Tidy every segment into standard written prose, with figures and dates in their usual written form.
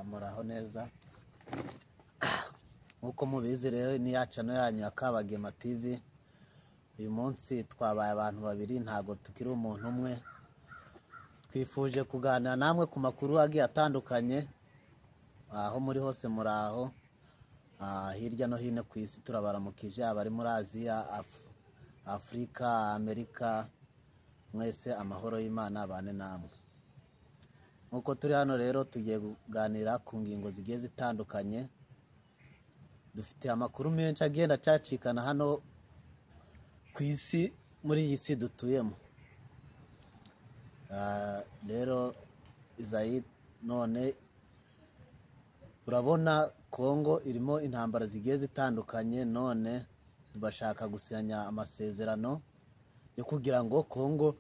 Muraho neza. Nk'uko mubizi rero, ni ya channel yanyu ya Kabagema TV. Uyu munsi twabaye abantu babiri, ntago tukiri umuntu umwe. Twifuje kuganira namwe ku makuru agiye atandukanye. Aho muri hose muraho, hirya no hino ku isi turabaramukije, abari muri Aziya, Afurika, Amerika, mwese amahoro y'Imana abane namwe. Nk'uko turi hano rero, tugiye kuganira ku ngingo zigiye zitandukanye. Dufite amakuru menshi agenda acacikana hano ku isi, muri iyi si dutuyemo. Rero Izayi, none urabona Kongo irimo intambara zigiye zitandukanye, none bashaka gusinya amasezerano yo kugira ngo Kongo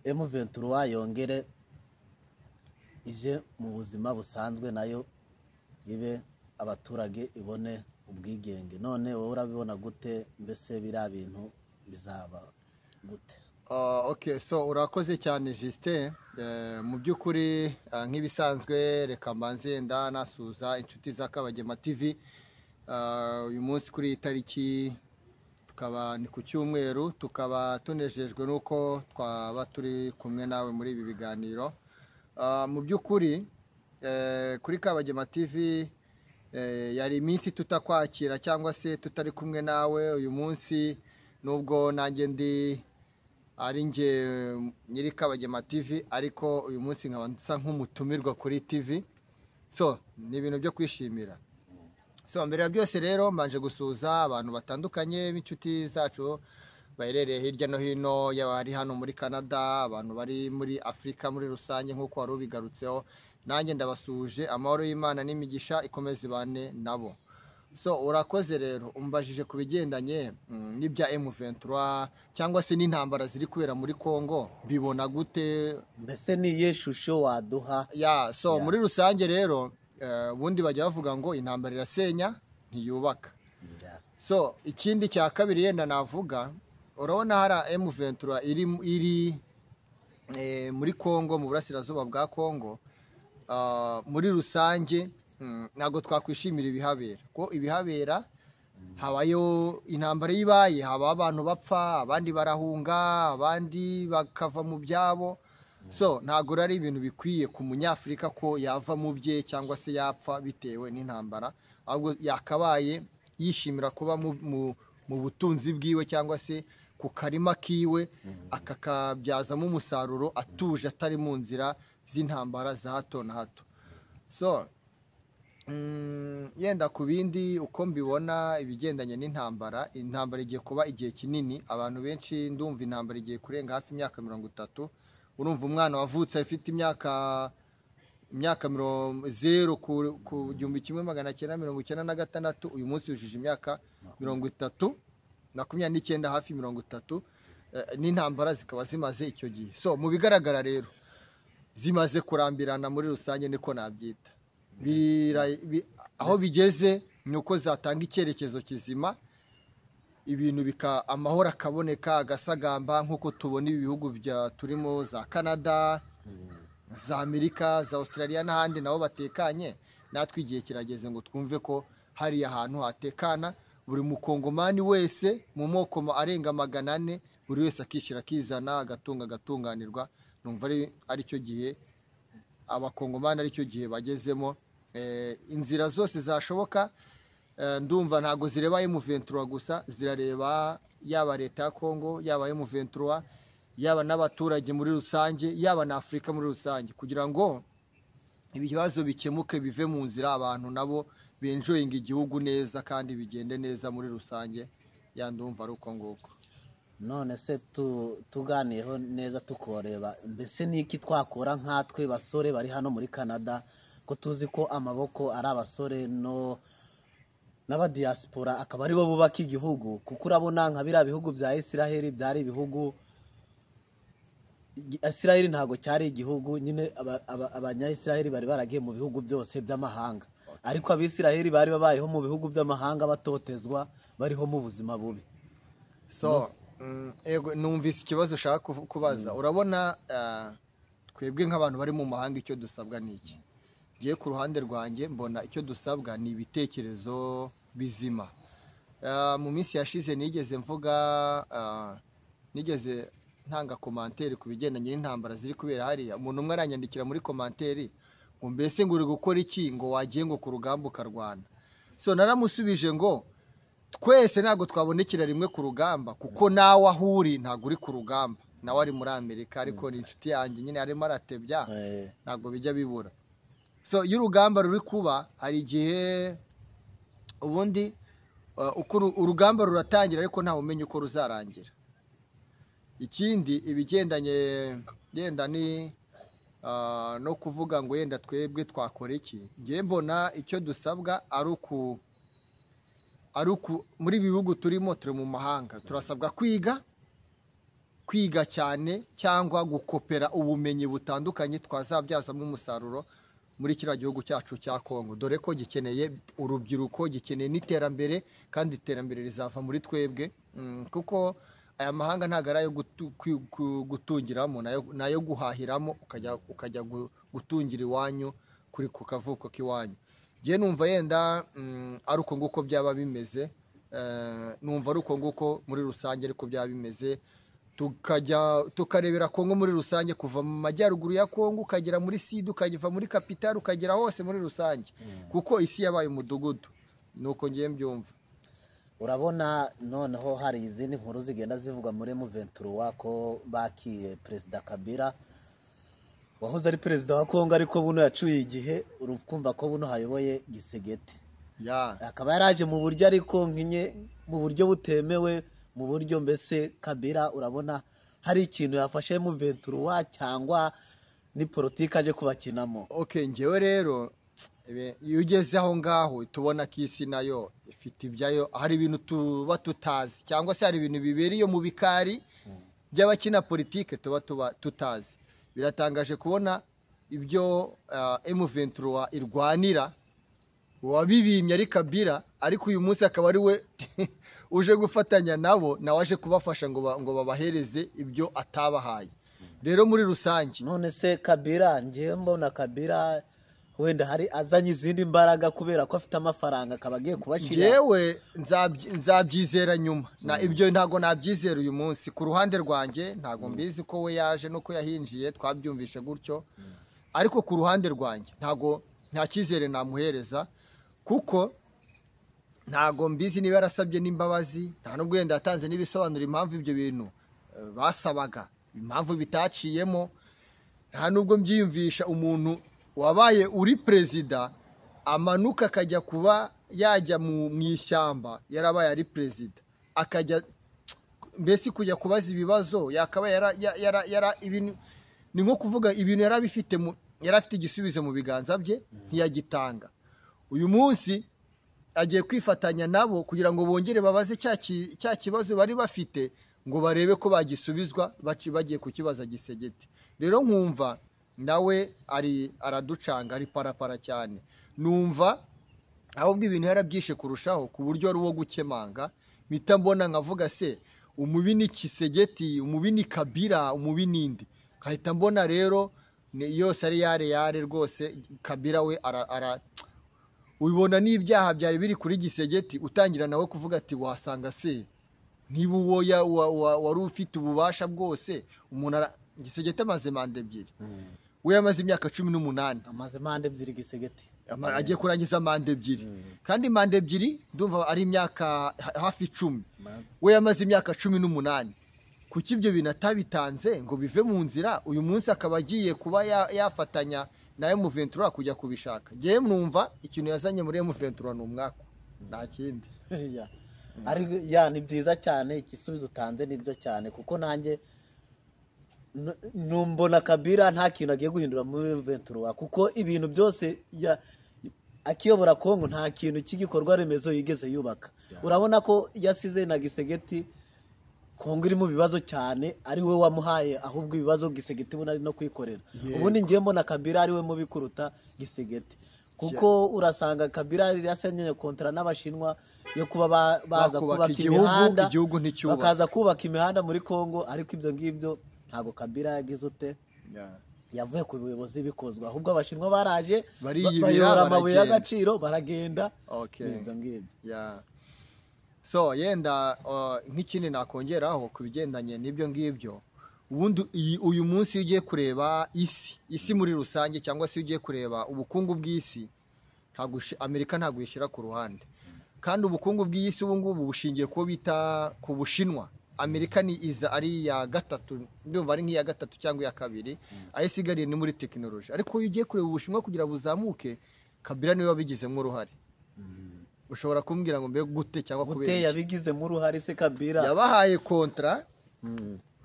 M23 yongere ije mu buzima busanzwe, nayo ibe abaturage ibone ubwigenge. None wowe urabibona gute? Mbese biriya bintu bizaba gute? Okay, so urakoze cyane, Justin. Mu by'ukuri, nk'ibisanzwe, reka mbanze ndanasuhuza inshuti za Kabagema TV. Uyu munsi kuri iyi tariki tukaba ni ku cyumweru, tukaba tunejejwe n'uko twaba turi kumwe nawe muri ibi biganiro. Mu by'ukuri, kuri Kabagema TV, yari iminsi tutakwakira cyangwa se tutari kumwe nawe. Uyu munsi, nubwo nanjye ndi ari njye nyiri Kabagema TV, ariko uyu munsi nkaba nsa nk'umutumirwa kuri TV, so ni ibintu byo kwishimira. So mbere ya byose rero, mbanje gusuhuza abantu batandukanye b'inshuti zacu baherereye hirya no hino, yaba ari hano muri Canada, abantu bari muri Afurika muri rusange. Nk'uko wari ubigarutseho, nanjye ndabasuhuje, amahoro y'Imana n'imigisha ikomeze ibane nabo. So urakoze rero, umbajije ku bigendanye n'ibya M23 cyangwa se n'intambara ziri kubera muri Congo, mbibona gute? Mbese ni iyihe shusho waduha? Ya, so muri rusange rero, ubundi bajya bavuga ngo intambara irasenya ntiyubaka. So ikindi cya kabiri yenda navuga, urabona hari M23 iri muri Congo, mu burasirazuba bwa Congo. Muri rusange, ntabwo twakwishimira ibihabera, ko ibihabera habayo intambara. Iyo ibaye, haba abantu bapfa, abandi barahunga, abandi bakava mu byabo. So ntabwo rero ari ibintu bikwiye ku Munyafurika ko yava mu bye cyangwa se yapfa bitewe n'intambara, ahubwo yakabaye yishimira kuba mu butunzi bwiwe cyangwa se ku karima kiwe, akakabyazamo umusaruro atuje, atari mu nzira z'intambara za hato na hato. So yenda ku bindi uko mbibona ibigendanye n'intambara, intambara igiye kuba igihe kinini. Abantu benshi, ndumva intambara igiye kurenga hafi imyaka 30. Urumva umwana wavutse afite imyaka 0 ku 1996, uyu munsi yujuje imyaka 30, 29, hafi 30, n'intambara zikaba zimaze icyo gihe. So mu bigaragara rero, zimaze kurambirana muri rusange, niko nabyita. Aho bigeze ni uko zatanga icyerekezo kizima, ibintu bika amahoro akaboneka, agasagamba, nk'uko tubona ibi bihugu bya turimo, za Canada, za Amerika, za Australia n'ahandi, nabo batekanye. Natwe igihe kirageze ngo twumve ko hariya hantu hatekana, buri Mukongomani wese mu moko arenga 400, buri wese akishyira akizana, agatunga, agatunganirwa. Numva ari cyo gihe Abakongomani, ari cyo gihe bagezemo. Inzira zose zashoboka, ndumva ntabwo zireba M23 gusa, zirareba yaba leta ya Congo, yaba M23, yaba n'abaturage muri rusange, yaba na Afurika muri rusange, kugira ngo ibibazo bikemuke, bive mu nzira, abantu nabo benjoyinga igihugu neza kandi bigende neza muri rusange. Ya, ndumva ari uko nguko. None se tuganiyeho neza, tukoreba, mbese ni iki twakora nkatwe basore bari hano muri Canada, ko tuzi ko amaboko ari abasore no n'abadiyasipora, akaba aribo bubaka igihugu? Kuko urabona nka biriya bihugu bya Isiraheli byari ibihugu, Isiraheli ntabwo cyari igihugu nyine. Abanyayisiraheli bari baragiye mu bihugu byose by'amahanga, ariko Abisiraheli bari babayeho mu bihugu by'amahanga, batotezwa, bariho mu buzima bubi. So ego, numvise ikibazo ushaka kubaza. Urabona, twebwe nk'abantu bari mu mahanga, icyo dusabwa ni iki? Ngiye ku ruhande rwanjye mbona icyo dusabwa ni ibitekerezo bizima. Mu minsi yashize nigeze mvuga, nigeze ntanga commentaire ku bigendanye n'intambara ziri kubera hariya. Umuntu umwe aranyandikira muri commentaire ngo mbese ngo uri gukora iki, ngo wagiye ngo ku rugamba ukarwana. So naramusubije ngo twese ntabwo twabonekera rimwe ku rugamba, kuko nawe aho uri ntabwo uri ku rugamba, nawe ari muri Amerika, ariko ni inshuti yanjye nyine arimo aratebya, ntabwo bijya bibura. So iyo urugamba ruri kuba hari igihe ubundi uko urugamba ruratangira ariko ntawe umenya uko ruzarangira. Ikindi ibigendanye yenda ni no kuvuga ngo yenda twebwe twakora iki, ngiye mbona icyo dusabwa ari uku muri ibi bihugu turimo, turi mu mahanga, turasabwa kwiga cyane cyangwa gukopera ubumenyi butandukanye twazabyazamo umusaruro muri kiriya gihugu cyacu cya Kongo, dore ko gikeneye urubyiruko, gikeneye n'iterambere, kandi iterambere rizava muri twebwe, kuko aya mahanga ntabwo ari ayo gutungiramo, nayo guhahiramo, ukajya gutungira iwanyu kuri ku kavuko k'iwanyu. Ngiye numva yenda ari uko nguko byaba bimeze, numva ari uko nguko muri rusange ariko byaba bimeze. Tukajya tukarebera Kongo muri rusange, kuva mu majyaruguru ya Kongo ukagera muri Sud, ukagera muri kapitali, ukagera hose muri rusange, kuko isi yabaye umudugudu. Nuko ngiye mbyumva. Urabona noneho hari izindi nkuru zigenda zivugwa muri M23 ko bakiye Perezida Kabila wahoze ari perezida wa Kongo, ariko buno yacuye igihe, urukumva ko buno hayoboye Gisegeti. Akaba yaraje mu buryo ariko nkinye mu buryo butemewe, mu buryo mbese Kabila urabona hari ikintu yafashe M23 cyangwa ni politiki aje kubakinamo. Okay, ngewe rero iyo ugeze aho ngaho tubona ko isi nayo ifite ibyayo, hari ibintu tuba tutazi cyangwa se hari ibintu bibereye mu bikari by'abakina politike tuba tutazi. Biratangaje kubona ibyo M23 irwanira wabibimye ari Kabila, ariko uyu munsi akaba ari we uje gufatanya nabo, nawe aje kubafasha ngo babahereze ibyo atabahaye. Rero muri rusange none se Kabila, ngiye mbona Kabila wenda hari azanye izindi mbaraga kubera ko afite amafaranga akaba agiye kubashira. Ngewe nzabyizera nyuma, na ibyo ntago nabyizera uyu munsi. Ku ruhande rwanjye ntago mbizi ko we yaje nuko yahinjiye, twabyumvishe gutyo, ariko ku ruhande rwanjye ntago nta cyizere namuhereza, kuko ntago mbizi niba yarasabye n'imbabazi, nta nubwo wenda yatanze n'ibisobanuro impamvu ibyo bintu basabaga, impamvu bitaciyemo. Nta nubwo mbyiyumvisha umuntu wabaye uri perezida amanuka akajya kuba yajya mu ishyamba, yarabaye ari perezida, akajya mbese kujya kubaza ibibazo, yakaba yara ibintu ni nko kuvuga ibintu yarabifite, yarafite igisubizo mu biganza bye ntiyagitanga. Uyu munsi agiye kwifatanya nabo kugira ngo bongere babaze cya kibazo bari bafite, ngo barebe ko bagisubizwa, bagiye kukibaza Gisegeti. Rero nkumva nawe ari araducanga, ari parapara cyane. Numva ahubwo ibintu yarabyishe kurushaho, ku buryo ari uwo gukemanga. Mpita mbona nkavuga se umubi ni Kisegeti, umubi ni Kabila, umubi nindi. Nkahita mbona rero yose ari yare rwose. Kabila we ara ubibona n'ibyaha byari biri kuri Gisegeti, utangira nawe kuvuga ati wasanga se niba uwo wari ufite ububasha bwose. Umuntu Gisegeti amaze manda ebyiri, we yamaze imyaka 18, amaze manda ebyiri Gisegeti, agiye kurangiza manda ebyiri, kandi manda ebyiri ndumva ari imyaka hafi 10, we yamaze imyaka 18. Kuki ibyo bintu atabitanze ngo bive mu nzira, uyu munsi akaba agiye kuba yafatanya na M23 kujya kubishaka? Ngewe numva ikintu yazanye muri M23 ni umwaka, nta kindi. Ni byiza cyane igisubizo utanze, nibyo cyane, kuko nanjye numbona Kabila nta kintu agiye guhindura muri M23, kuko ibintu byose akiyobora Kongo nta kintu cy'igikorwa remezo yigeze yubaka. Urabona ko yasize na Gisegeti, Kongo iri mu bibazo cyane, ari we wamuhaye ahubwo ibibazo Gisegeti ubona ari no kwikorera. Ubundi ngiye mbona Kabila ari we mubi kuruta Gisegeti, kuko urasanga Kabila yasenye kontra n'Abashinwa yo kuba baza kubaka imihanda, bakaza kubaka imihanda muri Kongo, ariko ibyo ngibyo ntago Kabila yagize ute, Yavuye ku buyobozi bikozwe, ahubwo Abashinwa baraje Bariyibira, bayora amabuye baragenda. y'agaciro baragenda. Okay. Ibyo ngibyo. Yeah. So yenda nk'ikindi nakongeraho ku bigendanye n'ibyo ngibyo, ubundi uyu munsi iyo ugiye kureba isi muri rusange, cyangwa se iyo ugiye kureba ubukungu bw'isi, ntabwo Amerika ntabwo uyishyira ku ruhande. Kandi ubukungu bw'iyi si ubu ngubu bushingiye ku bita ku Bushinwa. Amerika ni iza ari iya gatatu, ndumva ari nk'iya gatatu cyangwa iya kabiri, aho isigariye ni muri tekinoloji. Ariko iyo ugiye kureba Ubushinwa kugira buzamuke, Kabila niwe wabigizemo uruhare. Ushobora kumbwira ngo mbe gute cyangwa Gute kubera iki? yabigizemo uruhare se Kabila? Yabahaye kontra,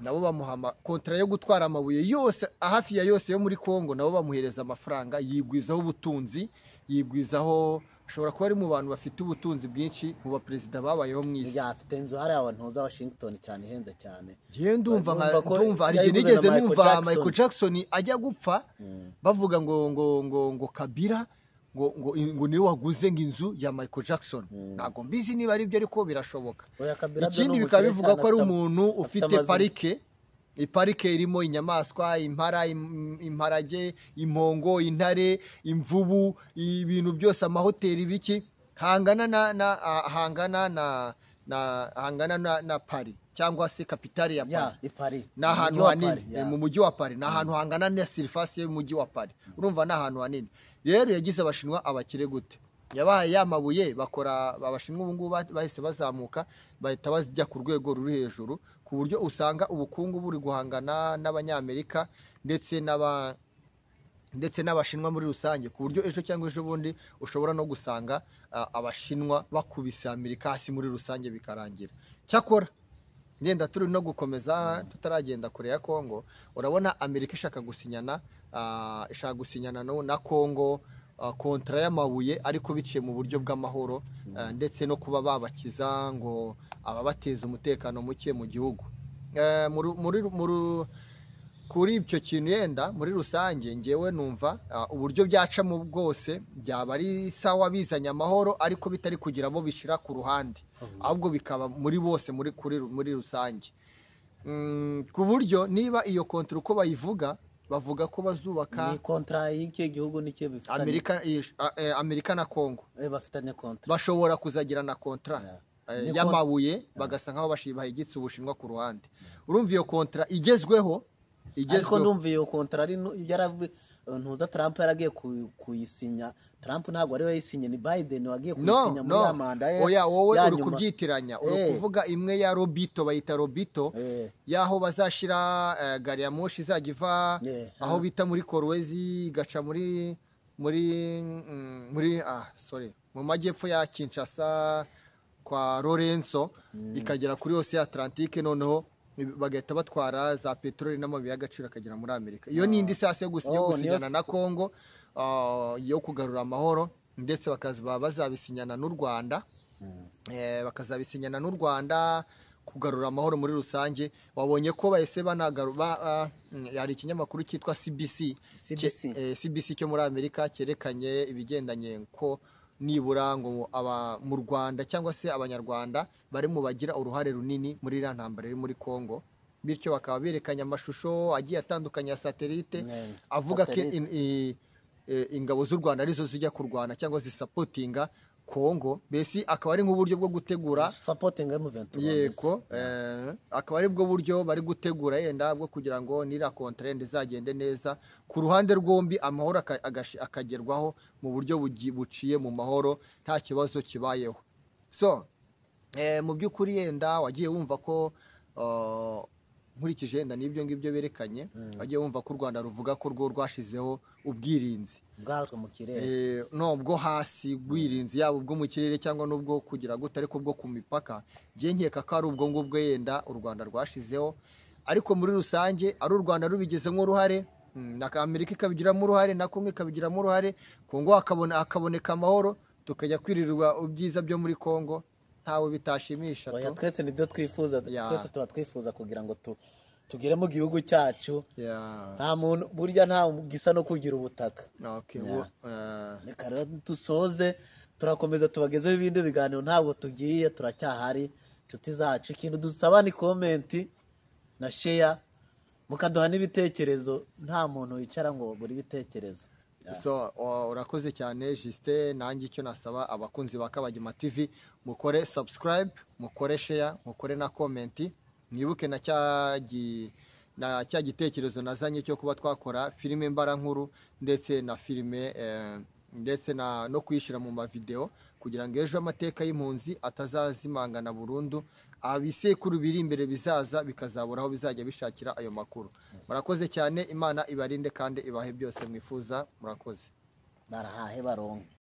nabo bamuha kontra yo gutwara amabuye yose, hafi ya yose yo muri Kongo, nabo bamuhereza amafaranga, yigwizaho ubutunzi, yigwizaho, ashobora kuba ari mu bantu bafite ubutunzi bwinshi mu baperezida babayeho mu isi. Ya, afite inzu hariya ntuza Washington cyane, ihenze cyane. Njyewe ndumva Ndumva ko ndumva hari igihe yayiguze na nigeze Michael numva Jackson. Michael Jackson ajya gupfa bavuga ngo Kabila ngo niwe waguze ngo inzu ya Michael Jackson. Ntabwo mbizi niba ari byo, ariko birashoboka. Oya, Kabila byo Ikindi ni bikaba umukire bivuga cyane, ko ari umuntu afite ufite amazu. parike, iparike irimo inyamaswa, impara, imparage, impongo, intare, imvubu, ibintu byose, amahoteli, biki, hangana na Paris cyangwa se capitale ya Ya, Paris. I Paris. Ni ahantu Mu mujyi wa hanini. Paris, ya. Mu mujyi wa Paris ni ahantu hangana na surface y'umujyi wa Paris. Urumva ni ahantu hanini. Rero yagize Abashinwa abakire gute? Yabahaye ya mabuye bakora. Abashinwa ubu ngubu bahise bazamuka, bahita bajya ku rwego ruri hejuru, ku buryo usanga ubukungu buri guhangana n'Abanyamerika ndetse n'Abashinwa muri rusange, ku buryo ejo cyangwa ejo bundi ushobora no gusanga Abashinwa bakubise Amerika hasi muri rusange bikarangira. Cyakora ngenda turi no gukomeza, tutaragenda kure ya Kongo, urabona Amerika ishaka gusinyana na Kongo kontra y'amabuye, ariko biciye mu buryo bw'amahoro, ndetse no kuba babakiza ngo ababateza umutekano muke mu gihugu. Kuri icyo kintu yenda muri rusange ngewe numva uburyo byacamo bwose byaba ari sawa, bizanye amahoro, ariko bitari kugira abo bishyira ku ruhande, ahubwo bikaba muri bose muri rusange. Ku buryo niba iyo kontra uko bayivuga, bavuga ko bazubaka Ni kontra y'iki gihugu n'iki bifitanye? Amerika, Amerika na Kongo. Bafitanye kontra. Bashobora kuzagirana kontra y'amabuye, bagasa nkaho bahigitse Ubushinwa ku ruhande. Urumva iyo kontra igezweho, Ariko igezweho. ndumva iyo kontra ari ntuza Trump yaragiye kuyisinya. Trump ntabwo ari we yayisinye, ni Biden wagiye No. kuyisinya muri No. ya manda ye Oya, wowe ya uri nyuma. kubyitiranya, uri kuvuga imwe ya Lobito, bayita Lobito, y'aho bazashyira gari ya moshi izajya iva aho bita muri Kolwezi, igaca muri sorry, mu majyepfo ya Kinshasa kwa Lorenzo, ikagera kuri yose ya Atlantique, noneho bagahita batwara za peteroli n'amabuye y'agaciro akagera muri Amerika. Iyo ni indi sasi yo Oh, niyo gusinyana na Kongo, yo kugarura amahoro, ndetse bakazaba bazabisinyana n'u Rwanda, bakazabisinyana n'u Rwanda kugarura amahoro muri rusange. Wabonye ko bahise hari ikinyamakuru cyitwa CBC, CBC. CBC cyo muri Amerika, cyerekanye ibigendanye ko nibura ngo aba mu Rwanda cyangwa se Abanyarwanda bari mu bagira uruhare runini muri iriya ntambara iri muri Kongo, bityo bakaba berekanye amashusho agiye atandukanye ya satellite avuga ko Satellite. ingabo z'u Rwanda arizo zijya kurwana cyangwa zisupportinga Kongo, mbese akaba ari nk'uburyo bwo gutegura Supporting M23. Yego, akaba ari bwo buryo bari gutegura yenda bwo kugira ngo niriya kontra izagende neza ku ruhande rwombi, amahoro akagerwaho mu buryo buciye mu mahoro, nta kibazo kibayeho. So mu by'ukuri yenda wagiye wumva ko nkurikije yenda n'ibyo ngibyo berekanye, wagiye wumva ko u Rwanda ruvuga ko rwo rwashizeho ubwirinzi bwatwe mu kirere. No bwo hasi, bwirinzi yaba ubwo mu kirere cyangwa n'ubwo kugira gute, ariko bwo ku mipaka njye nkeka ko ari ubwo ngubwo yenda u Rwanda rwashizeho. Ariko muri rusange ari u Rwanda rubigizemo uruhare, na Amerika ikabigiramo uruhare, na Kongo ikabigiramo uruhare, Kongo hakaboneka amahoro, tukajya kwirirwa ibyiza byo muri Kongo, ntawe bitashimisha Oya, tu. twese nibyo twifuza. Ya. Twese tuba twifuza kugira ngo tugere mu gihugu cyacu. Nta muntu burya nta gisa no kugira ubutaka. Okay. Ya. Reka rero dusoze, turakomeza tubagezeho ibindi biganiro, ntabwo tugiye, turacyahari inshuti zacu. Ikintu dusaba ni comment na share. Mukaduha n'ibitekerezo, nta muntu wicara ngo buri bitekerezo. So urakoze cyane Justin. Nanjye icyo nasaba abakunzi ba Kabagema TV, mukore subscribe, mukore share, mukore na comment. Mwibuke na cya gitekerezo nazanye cyo kuba twakora filime mbarankuru ndetse na filime ndetse no kuyishyira mu mavideo, kugira ngo ejo amateka y'impunzi atazazimangana burundu, abisekuru biri imbere bizaza bikazabura aho bizajya bishakira ayo makuru. Murakoze cyane, Imana ibarinde kandi ibahe byose mwifuza. Murakoze. Barahahe baronke.